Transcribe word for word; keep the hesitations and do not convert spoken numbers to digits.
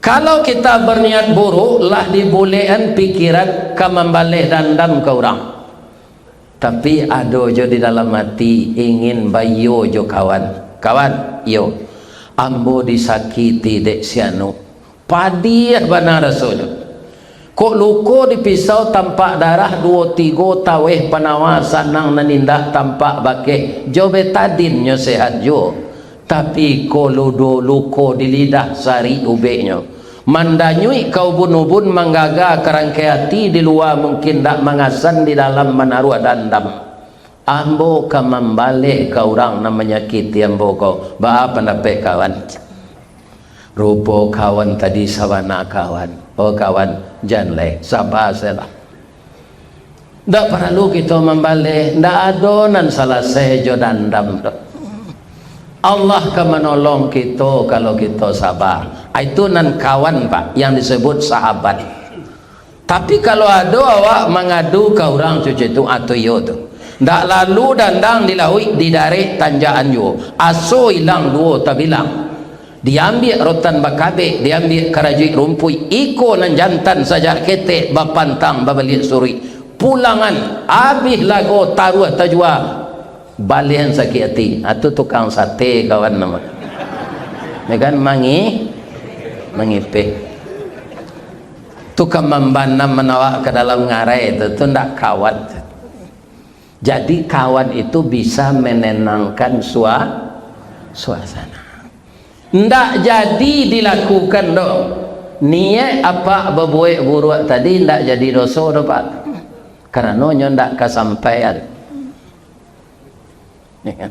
Kalau kita berniat buruk, lah dibulekan pikiran ka mambaleh dandam ka urang. Tapi ado jo di dalam ati, ingin baiyo jo kawan. "Kawan, iyo, ambo disakiti dek si anu." Padiah bana rasonyo. Kok luko di pisau tampak darah, duo tigo taweh panawa, sanang nan indak tampak bakeh, jo betadin nyo sehat juo. Tapi kok ludo luko di lidah, sarik ubeknyo. Mandanyuik ka ubun-ubun, manggaga ka rangkai ati, di lua mungkin dak mangasan, di dalam manaruah dandam. Ambo ka mambaleh ka urang nan manyakiti ambo ko. Baa pandapek kawan? Rupo kawan tadi sabana kawan. Oh kawan, jan lai, saba sajolah. Ndak paralu kito mambaleh, ndak ado nan salasai jo dandam tu. Allah ka manolong kito kalau kito saba. Ah, itu nan kawan, Pak, yang disebut sahabat. Tapi kalau ado awak mangadu ka urang cucu tu, ah, tu iyo tu. Ndak lalu dandang di lauik, di darek tanjakan juo. Aso ilang duo tabilang. Diambiak rotan bakabek, diambiak karajuik rumpuik, iko nan jantan sajak ketek, bapantang babaliak suruik. Pulangan, abih lago taruah tajua, balian sakik ati. Ah, tu tukang sate kawan namo. Ya kan, mangi-, mangipeh. Tu ka mambanam manawak ka dalam ngarai tu, tu ndak kawan tu. Jadi kawan itu bisa menenangkan sua-, suasana. Ndak jadi dilakukan doh. Niat apak babuek buruak tadi ndak jadi doso doh, Pak. Karano nyo ndak kasampaian. Ya kan?